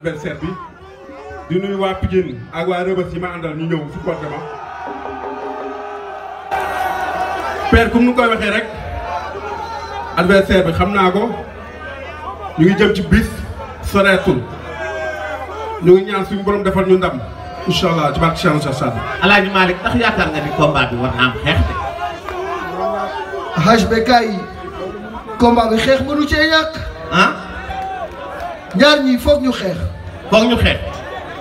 adversaire bi di nuyu waa Pikine ak waa Rebeuss yi ma àndal ñu ñëw supporté ma père comme nu koy waxee rek adversaire bi xam naa ko ñu ngi jëm ci bis soreetul ñu ngi ñaan suñu borom defal ñu ndam incha allah ci barke Cheikh Saad. Alaaji Malick ndax yaakaar nga ni combat bi war na am xeex de. HBK yi combat bi xeex mënu cee ñàkk. ah. ñaar ñii foog ñu xeex. foog ñu xeex.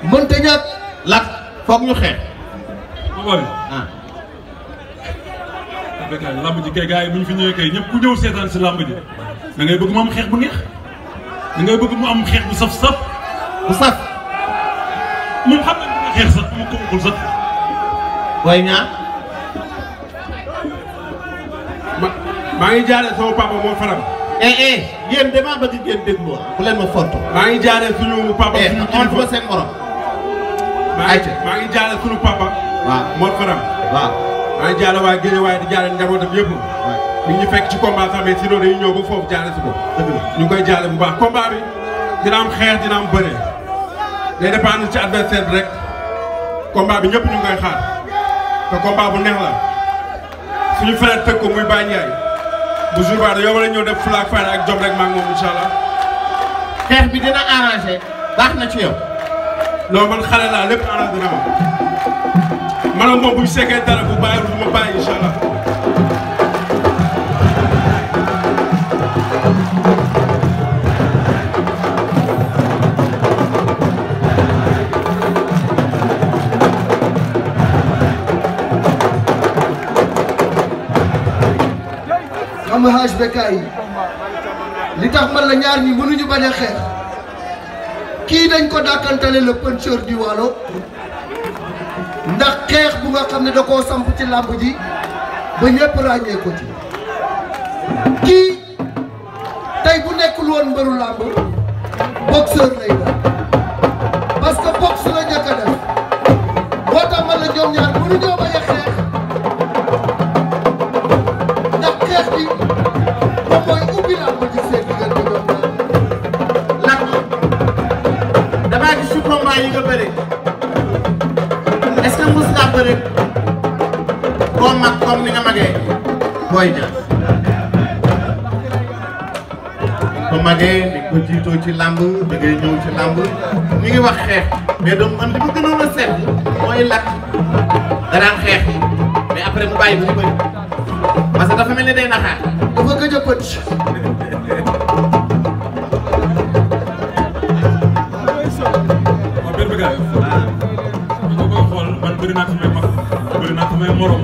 mënta ñàkk. Lat foog ñu xeex. Mawal. ah. HBK lamb ji kay gars yi bu ñu fi ñëwee kay ñëpp ku ñëw seetaan si lamb ji da ngay bëgg mu am xeex bu neex da ngay bëgg mu am xeex bu saf-saf. bu saf. moom xam nga xeex sax mu ko waxul sax. Boy Niang. maa ngi jaaree sama papa moo faram. yéen damaa bëgg ngeen déglu bu leen ma fonto. maa ngi jaaree suñu papa suñu kilifa seen morom. maa ngi jaaree suñu papa. waaw moo faram. waaw. maa ngi jaaree waa Guèye waaye di jaaree njabootam yëpp. mi ngi fekk ci combat sax mais sinon dañuy ñëw ba foofu jaaree si ko. dëgg la ñu ngi koy jaaree bu baax combat bi dina am xeex dina am bëre. day dépendre ci adversaire bi rek combat bi ñëpp ñu ngi koy xaar te combat bu neex la suñu frère tëgg ko muy Baye Ndiaye bu jour ba yow la ñëw def fulaak fayda ak jom rek maa ngi moom incha allah. xeex bi dina arrangé baax na ci yow. non man xale laa lépp arrangé na ma man ak moom bu ñu seggee dara bu bàyyi du ma bàyyi incha allah. xam nga HBK yi li tax man la ñaar ñi mënuñu bañ a xeex kii dañ ko dàkkantale le puncheur du Waalo ndax xeex bu nga xam ne da koo samp ci làmb ji ba ñëpp ràññee ko ci kii tey bu nekkul woon mbëru làmb boxeur lay doon parce que boxe la njëkk a def moo tax man la ñoom ñaar mënuñoo bañ a xeex ndax xeex bi moom mooy ubbi làmb ji seen diggante ñoom ñaar. Lat damaa gis ci combat yi nga bëri est-ce que mos ngaa bëri koo mag comme ni nga magee Boy Niang. ko magee ni ko jiitoo ci làmb da ngay ñëw ci làmb ñu ngi wax xeex mais donc man li ma gënoon a seet mooy Lat danaan xeex mais après mu bàyyi ba ñu bëri parce que dafa mel ni day naxaat. dafa gëj a pët. waaw benn bëggaay. waaw boo koy xool man bëri naa fi may mag bëri naa fi may morom.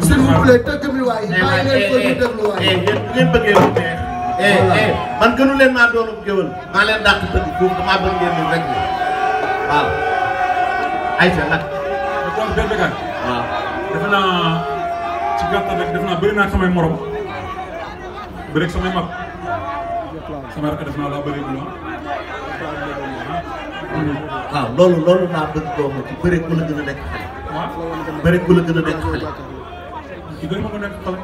s'il vous plaît tëgg mi waay bàyyi leen ko ñu déglu waay. yéen bu ngeen bëggee lu neex. man gënu leen maa doonu géwël maa leen dàq tëgg foofu damaa bëgg ngeen ñu rek waaw. ayca nag. donc benn bëggaay. waaw. defe naa ci gàttal rek defe naa bëri naa samay morom bëri ak samay mag samay rakk defe naa laa bëri ñu waaw loolu laa bëgg doomu ci bëri ku la gën a nekk xale. waaw bëri ku la gën a nekk xale. ci gën ma ko nekk xale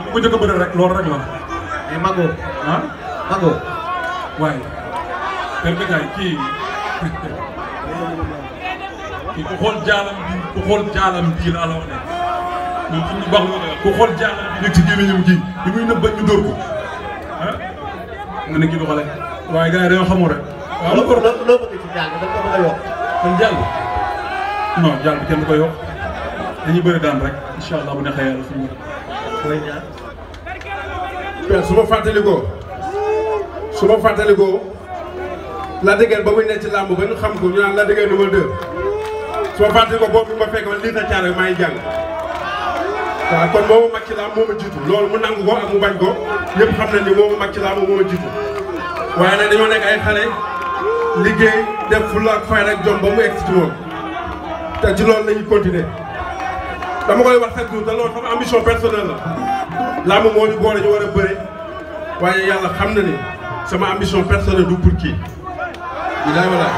bu ko jëkk a bëri rek loolu rek la mais Mago. ah Mago. waaye per bégaay kii kii ku xool jaalam bii laa la wax ne ñun suñu baax ku xool jaalam bi nekk ci gémmiñam gi li muy nëbb ñu dóor ko ah nga ne kii du xale waaye gars yi dañoo xamul rek waaw loo bëgg ci jàng da nga ko bëgg a yokk. kon jàll non jàll bi kenn du ko yokk dañuy bëri daan rek incha allah bu neexee yàlla suñu Boy Niang. père su ma fàttalikoo la dëggeen ba muy nekk ci làmb ba ñu xam ko ñu naan la dëggeen numéro 2 su ma fàttalikoo boobu ma fekk man lii ta caare maa ngi jàng waaw kon moo ma mag ci làmb moo ma jiitu loolu mu nangu ko ak mu bañ ko ñëpp xam nañ ni moo ma mag ci làmb moo ma jiitu waaye nag dañoo nekk ay xale liggéey def fulla ak fayda ak jom ba mu egg ci moom te ci loolu la ñuy continuer dama koy wax chaque jour te loolu sama ambition personnelle la làmb moo ñu boole ñu war a bëre waaye yàlla xam na ni sama ambition personnelle du pour kii bilaay walaay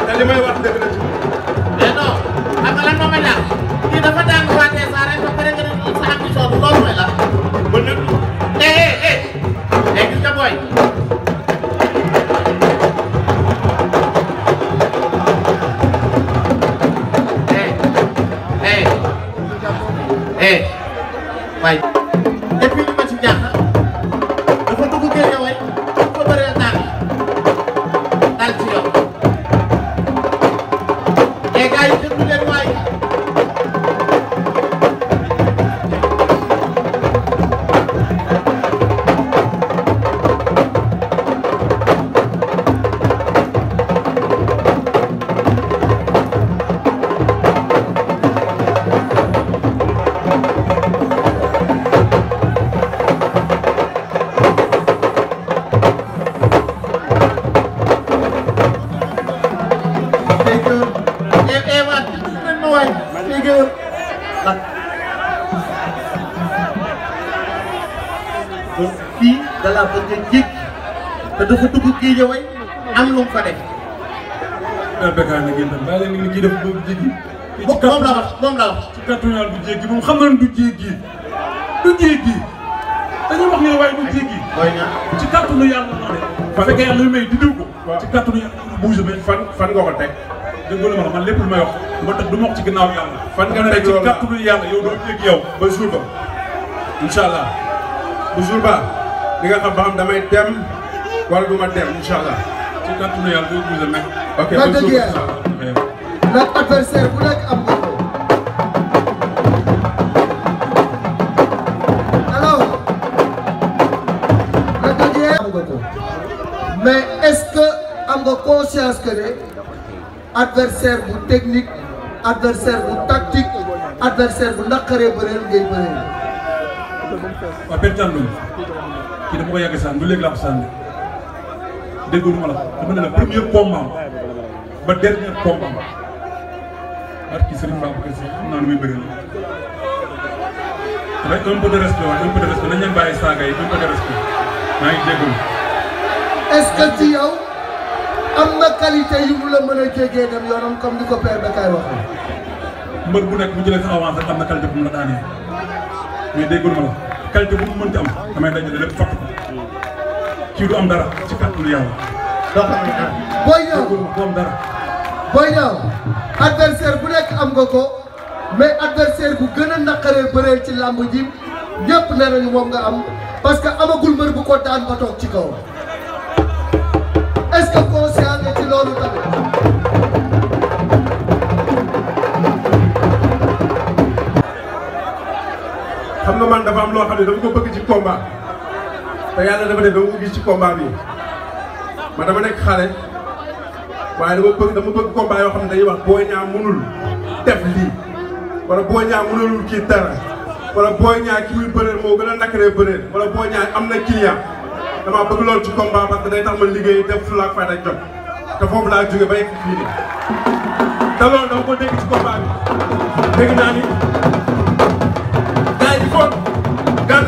te li may wax dëgg la ci moom. mais non xam nga lan moo ma jaaxal kii dafa daan waatee saa rek ba pare nga ne sa ambition loolu mooy la. mën na dafa jéggi te dafa dugg kii jaway am lu mu fa def. Bécaye na ngeen dem bàyyi leen ni kii def boobu jéggi. moom la wax moom la wax. ci kàttanu Yàlla du jéggi moom xam nañ du jéggi dañuy wax ne waaye du jéggi. ci kàttanu Yàlla moo ne. bu fekkee Yàlla may di diw ko. ci kàttanu Yàlla bougé ba fan nga ko teg. dégg nga man lépp lu may wax du ma teg du ma wax ci ginnaaw Yàlla. fan nga teg ci kàttanu Yàlla yow doo jéggi yow ba jour ba incha allah bu jour ba di nga xam ba xam damay dem wala du ma dem incha allah. ci kàttanu Yàlla doo bougé nag. ok ba jour ba incha allah. nag adversaire bu nekk am nga ko. alors nag am nga ko mais est-ce que am nga conscience que ne adversaire bu technique adversaire bu tactique adversaire bu naqaree bëreel ngay bëreel. waaw benn tànn kii dama ko yàgg sànni du léegi laa ko sànni dégg nga lu ma la dama ne la premier combat ba dernier combat ak kii Serigne Babacar Sy xam naa nu muy bëri la un peu de respect waaye un peu de respect nañ leen bàyyi saaga yi un peu de respect maa ngi jégalu. est-ce que ci yow am na qualité yu mu la mën a jégee dem yoonam comme ni ko Père Bécaye waxee. mbër bu nekk bu jëlee sa avance rek am na qualité bu mu la daanee mais déggalu ma la qualité bu mu mënti am damay dajale lépp fàtt ko kii du am dara ci kàttanu Yàlla. doo xam ne dara. Boy Niang du am dara. Boy Niang adversaire bu nekk am nga ko mais adversaire bu gën a naqaree bëreel ci làmb ji ñëpp nee nañu moom nga am parce que amagul mbër bu ko daan ba toog ci kaw est-ce que conscient nga ci loolu tamit. xam nga man dafa am loo xam ne dama ko bëgg ci combat te yàlla dafa def dama ko gis ci combat bi man dama nekk xale waaye dama bëgg combat yoo xam ne dañuy wax Boy Niang mënul def lii wala Boy Niang mënulul kii dara wala Boy Niang ki muy bëreel moo gën a nakkaree bëreel wala Boy Niang am na client dama bëgg loolu ci combat parce que day tax ma liggéey def fulla ak fayda ak jom te foofu laa jóge ba yegg fii nii te loolu dama ko dégg ci combat bi dégg naa ni gars yi foog gànn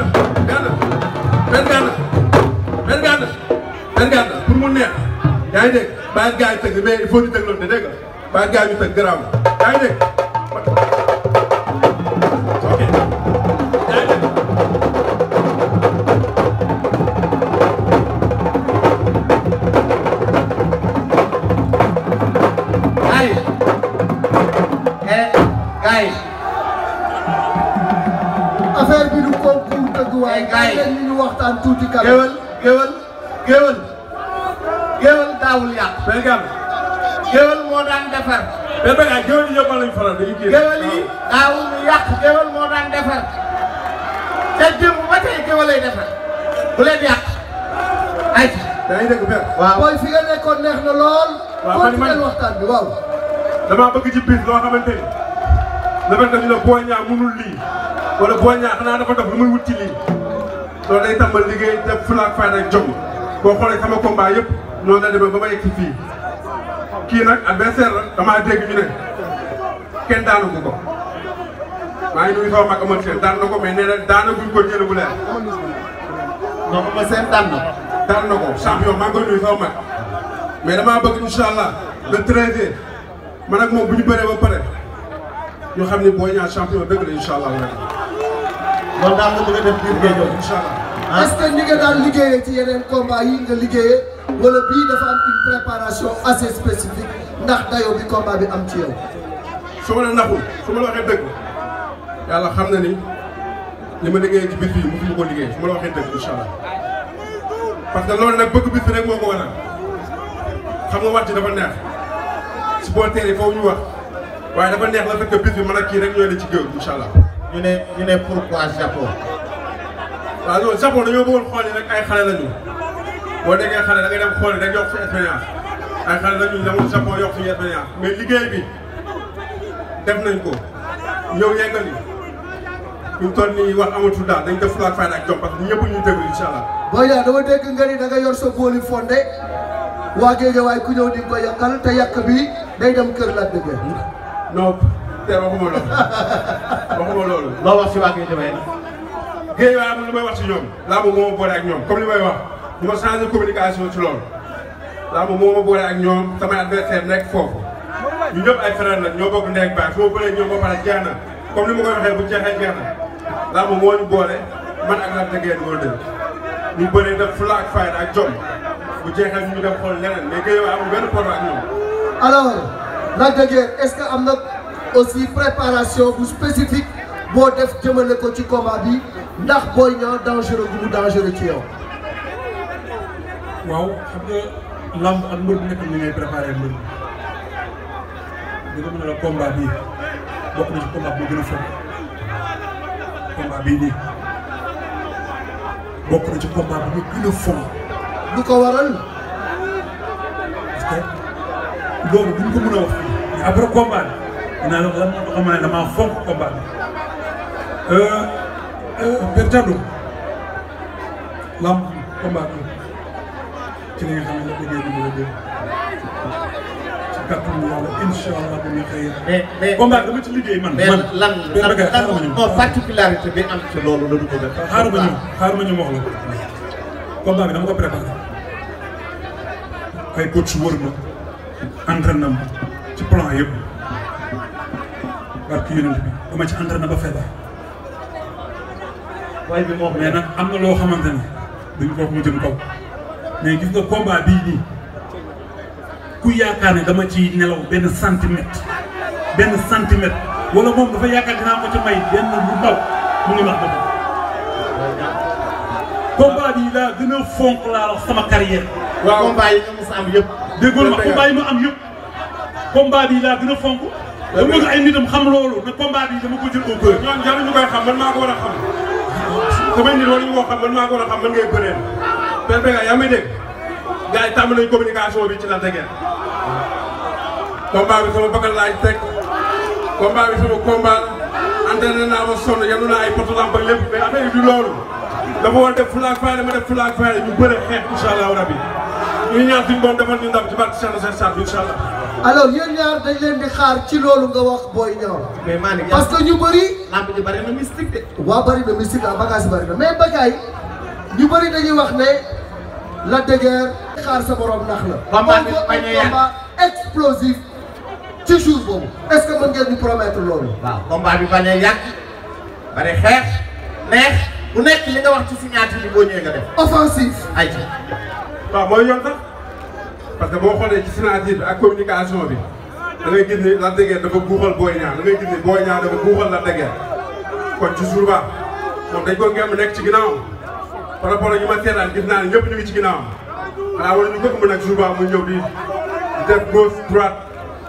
pour mu neex yaa ngi dégg bàyyi gars yi tëgg mais il faut ñu dégloon te dégg nga bàyyi gars yi ñu tëgg garaaw yaa ngi dégg ok yaa ngi dégg affaire bi du concours dëgg waaye gars yi ñu waxtaan tuuti kanam. géwël daawul yàq. géwël moo daan defar. mais Bécaye géwël yi yëpp lañ faral dañuy kii. géwël yi daawul yàq géwël moo daan defar te démb ba tey géwël lay defar bu leen yàq ay. yaa ngi dégg Père. waaw booy fi nga nekkoon neex na lool. waaw continuer waxtaan bi waaw. damaa bëgg ci bis loo xamante ni dafa def ñu ne Boy Niang mënul lii wala Boy Niang xanaa dafa def lu muy wut ci lii loolu day tax ma liggéey def fulla ak fayda ak jom boo xoolee sama combat yëpp noonu la demee ba ma yegg ci fii kii nag adversaire la damaa dégg ñu ne kenn daanu ko maa ngi nuyu sama mag amoon seen daan na ko mais nee na daanaguñ ko jëlee bu leer. non ma seen daan na. daan na ko champion maa ngi koy nuyu sama mag mais damaa bëgg incha allah le 13 man ak moom bu ñu bëree ba pare ñu xam ni Boy Niang champion dëgg la incha allah. loolu daal nga bëgg a def biir géej incha allah. est-ce que ni nga daan liggéeyee ci yeneen combat yi nga liggéeyee wala bii dafa am une préparation assez spécifique ndax dayoo bi combat bi am ci yow. su ma la naxul su ma la waxee dëgg yàlla xam na ni li ma liggéeyee ci bis bii mosu ma ko liggéey su ma la waxee dëgg incha allah parce que loolu nag bëgg bis bi rek moo ko waral xam nga wax ci dafa neex supporters yi foofu ñu wax waaye dafa neex la fekk bis bi man ak kii rek ñooy la ci géew incha allah. ñu ne pourquoi Japon. waaw loolu Japon dañoo bëggoon xool rek ay xale lañu boo déggee xale da ngay dem xool rek yokk suñu expérience ay xale lañu demul Japon yokk suñu expérience mais liggéey bi def nañ ko ñëw yeggali ñu toll nii wax amatul daal dañ def fulla ak fayda ak jom parce que ñëpp ñu déglu incha allah. Boy Niang dama dégg nga ni da nga yor sa booli fondé waa Guédiawaye ku ñëw di ko yàqal te yàq bi day dem kër la dëgg. non te waxuma loolu waxuma loolu. loo wax si waa Guédiawaye nag. Guédiawaye am na lu may wax si ñoom laa moo ma boole ak ñoom comme li may wax. du ma changé communication ci loolu làmb moo ma boole ak ñoom samay adversaire nekk foofu ñu ñëpp ay frère la ñoo bokk ndey ak baay su ma bëree ñoom ba pare jeex na comme ni ma koy waxee bu jeexee jeex na làmb moo ñu boole man ak Lac de Guiers numéro 2 ñu bëree def fulla ak fayda ak jom bu jeexee ñu dem xool leneen mais Guédiawaye amul benn problème ak ñoom. alors Lac de Guiers est-ce que am na aussi préparation bu spécifique boo def jëmale ko ci combat bi ndax Boy Niang dangereux bu mu dangereux ci yow. waaw xam nga lamb ak mbër bu nekk ni ngay préparé mbër dina mën a la combat bii bokk na ci combat bu gën a fort combat bii nii bokk na ci combat bu gën a fort. lu ko waral. parce que loolu duñ ko mën a wax mais après combat bi dinaa la lan moo xam ne damaa fonk combat bi. Père Thiandoum lamb combat bi ci li nga xam ne la déggee numéro 2 ci kàttanu yàlla incha allah bu ñu xëyee. mais combat dama ci liggéey man. lan particularité bi am ci loolu la du ko def. xaaral ma ñu wax la combat bi dama ko préparé ay coach wër ma entraîné ma ci plan yëpp parce que yonent bi dama ci entraîné ba feebar. waaye bi moom mais nag am na loo xamante ne duñ ko wax mu jëm kaw mais gis nga combat bii nii ku yaakaar ne dama ci nelaw benn centimètre wala moom dafa yaakaar dinaa ko ci may benn lu ndaw mu ngi wax ba combat bii laa gën a fonk laa wax sama carrière. waaw combat yi nga mos a am yëpp. déggoo ma combat yi ma am yëpp combat bii laa gën a fonk. dama bëgg ay nitam xam loolu ne combat bii dama ko jël au cœur. ñoom jaruñu koy xam man maa ko war a xam. samay nit waruñu koo xam man maa ko war a xam man ngay bëreel. Père Bécaye yaa may dégg gars yi tàmm nañu communication bi ci Lac de Guiers. combat bi sama bakkan laaj teg combat bi sama combat entraîné naa ba sonn yanu naa ay poto lamp ak lépp mais affaire yi du loolu. dafa war def fulla ak fayda ma def fulla ak fayda ñu bëre xeex incha allahu rabi ñu ñaan suñu borom defal ñu ndam ci barke Cheikh Nassar Sarr incha allah. alors yéen ñaar dañ leen di xaar ci loolu nga wax Boy Niang. mais maa ngi parce que ñu bëri. lamb ji bari na mystique de. waaw bëri na mystique ah bagage bëri na mais Bécaye ñu bëri dañuy wax ne Lac de Guiers xaar sa borom ndax la. combat bi bañ a yàgg combat explosif ci jour boobu est-ce que mën ngeen ñu promettre loolu. waaw combat bi bañ a yàgg bari xeex neex bu nekk li nga wax ci signature bi boo ñëwee nga def. offensif. ay waaw mooy yoon sax parce que boo xoolee ci signature bi ak communication bi da ngay gis ni Lac de Guiers dafa guuxal Boy Niang da ngay gis ni Boy Niang dafa guuxal Lac de Guiers kon ci jour ba moom dañ ko ngeem nekk ci ginnaawam par rapport ak ñu ma seetaan gis naa ne ñëpp ñu ngi ci ginnaawam xanaa wala ñu bëgg mën nag jour ba mu ñëw di def gauche droite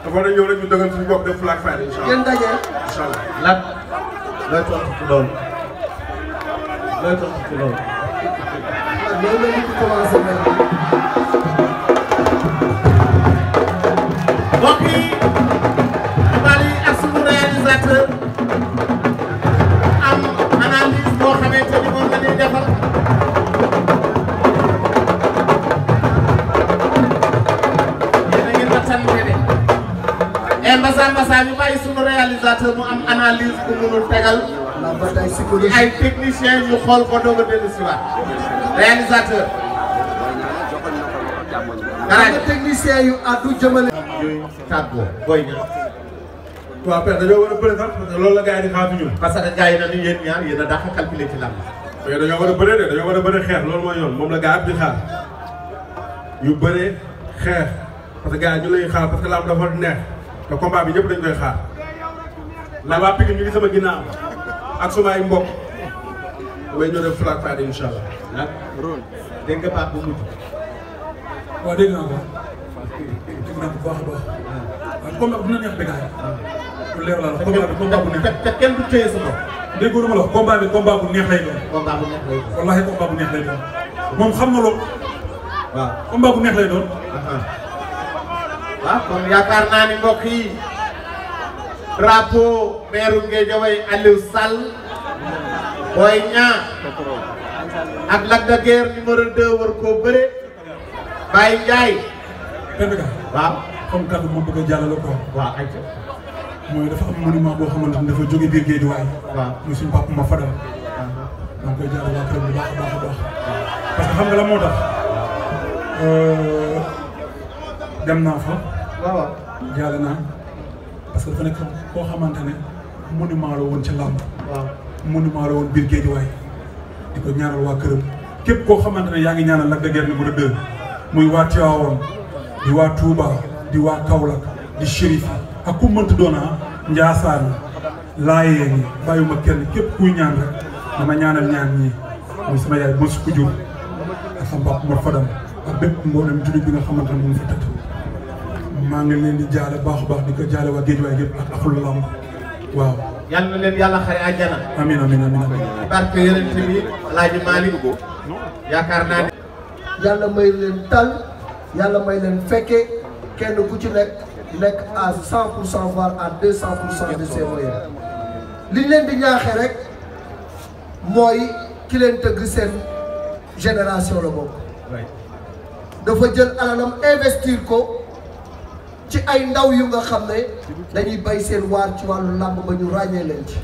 dafa war a ñëw rek ñu dëggal suñu bopp def flag fight incha allah. ngeen daje. incha allah lan looy tontu ci loolu looy tontu ci loolu. waaw loolu la ñu ko commencé mel. mbokk yi Bally ak sunu réalisateur am analyse boo xamante ni moom la ñuy defal. yéen a ngi ba tànn de. et Mbassa ñu bàyyi sunu réalisateur mu am analyse bu munul tegal. la bataille psychologique. ay techniciens ñu xool ko doog a dellu si waat réalisateur. am na technicien yu àddu jëmale. yooyu tàggoo Boy Niang. waaw Père dañoo war a bëre sax parce que loolu la gars yi di xaar ñun. parce que gars yi na ni yéen ñaar yéen a dàq calculer ci lamb. mais dañoo war a bëre de dañoo war a bëre xeex loolu mooy yoon moom la gars yi di xaar ñu bëre xeex parce que gars yi ñu lay xaar parce que lamb dafa neex te combat bi ñëpp dañ koy xaar la waa Pikine ñu ngi sama ginnaaw ak suma ay mbokk damay ñëw def flag fight incha allah. nag dégg nga Pape bu mujj. waaw dégg naa ko dégg naa ko bu baax a baax waaw combat bi dina neex Bécaye lu leer la la combat bi combat bu neex te kenn du téye sa bopp. dégg nga ma la wax combat bi combat bu neex lay doon combat bu neex lay doon. wallaahi combat bu neex lay doon moom xam na loolu waaw. combat bu neex lay doon. waaw kon yaakaar naa ni mbokk yi drapeau maire Guédiawaye Aliou Sall Boy Niang ak Lac de Guiers numéro 2 war koo bëre Baye Ndiaye. Père Bécaye waaw. comme kàddu moom bëgg a jàllale ko waaw ayca. mooy dafa am monument boo xamante ni dafa jóge biir Guédiawaye. waaw muy suñu papa ma Fadal. maa ngi koy jàllale waa kër bu baax a baax a baax. parce que xam nga la moo tax dem naa fa. waaw jaale naa parce que dafa nekk koo xamante ne monument la woon ci làmb. waaw monument la woon biir Géejawaay di ko ñaanal waa këram képp koo xamante ne yaa ngi ñaanal Lac de Guiers numéro 2 muy waa Tivaouane di waa Touba di waa Kaolack di Chérif ak ku mënti doon Ndiassane Laayeen yi bàyyuma kenn képp kuy ñaan rek dama ñaanal ñaan ñii muy sama yaay Moussa Koudiour ak sama papa Mor Fadam ak bépp mboolem jullit bi nga xamante ne moom fi tëdd maa ngi leen di jaale baax a baax di ko jaale waa Géejawaay gépp ak axul lamb waaw. yal na leen yàlla xare àjjana. amiin amiin amiin. barke Yonent bi Alaaji Maalik yaakaar naa ne. yàlla may leen tal yàlla may leen fekke kenn ku ci nekk à 100% voire à 200% de ses moyens li ñu leen di ñaaxee rek mooy ki leen tëgg seen génération la bokk. dafa jël alalam investir ko ci ay ndaw yu nga xam ne dañuy bay seen waar ci wàllu làmb ba ñu ràññee leen ci.